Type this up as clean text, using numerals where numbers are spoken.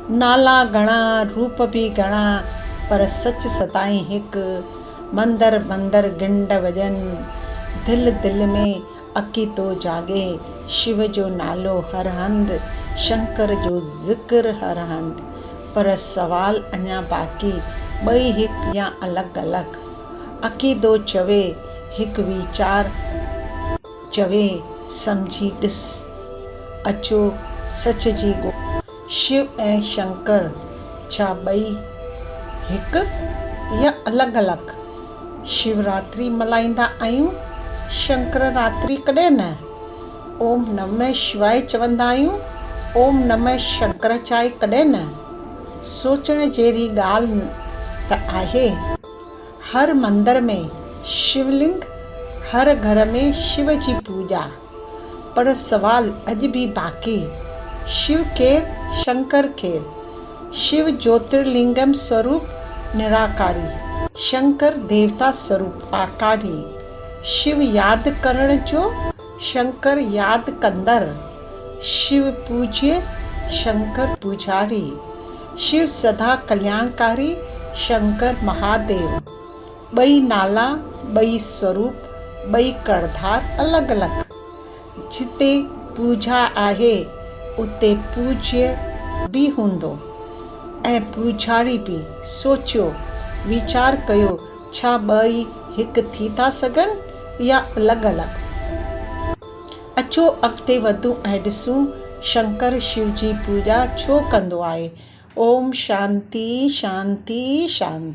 نالا گهڻا، روپ به گهڻا، پر سچ سدائين هڪ. مندر مندر گهنڊ وڄن، دل دل ۾ عقيدو جاڳي، شو جو نالو هر هنڌ، شنڪر جو ذڪر هر هنڌ. پر سوال اڃا باقي، ٻئي هڪ يا الڳ الڳ؟ عقيدو چوي هڪ ويچار چوي سمجهي ڏس. اچو سچ جي ڳولا. شو ۽ شنڪر ڇا ٻئي هڪ يا الڳ الڳ؟ شوراتري ملهائيندا آهيون شنڪر راتري ڪڏهن نه؟ اوم نمه شواء چوندا آهيون اوم نمه شنڪراچاء ڪڏهن نه؟ سوچڻ جهڙي ڳالهه ته آهي. هر مندر ۾ شولنگ، هر گهر ۾ شو جي پوڄا. پر سوال اڄ به باقي، شو ڪير، شنڪر ڪير؟ شو جوترلنگم سوروپ نراڪاري، شنڪر ديوتا سروپ آڪاري. شو ياد ڪرڻ جو، شنڪر ياد ڪندڙ. شو پوڄيه، شنڪر پوڄاري. شو سدا ڪلياڻڪاري، شنڪر مهاديو. ٻئي نالا، ٻئي سوروپ، ٻئي ڪردار الڳ الڳ. جتي پوڄا آهي، اتي پوڄيه به هوندو ۽ پوڄاري به. سوچيو، ويچار ڪيو، ڇا ٻئي هڪ ٿي ٿا سگهن يا الڳ الڳ؟ اچو اڳتي وڌون ۽ ڏسون شنڪر شو جي پوڄا ڇو ڪندو آهي. اوم شانتي شانتي شانتي.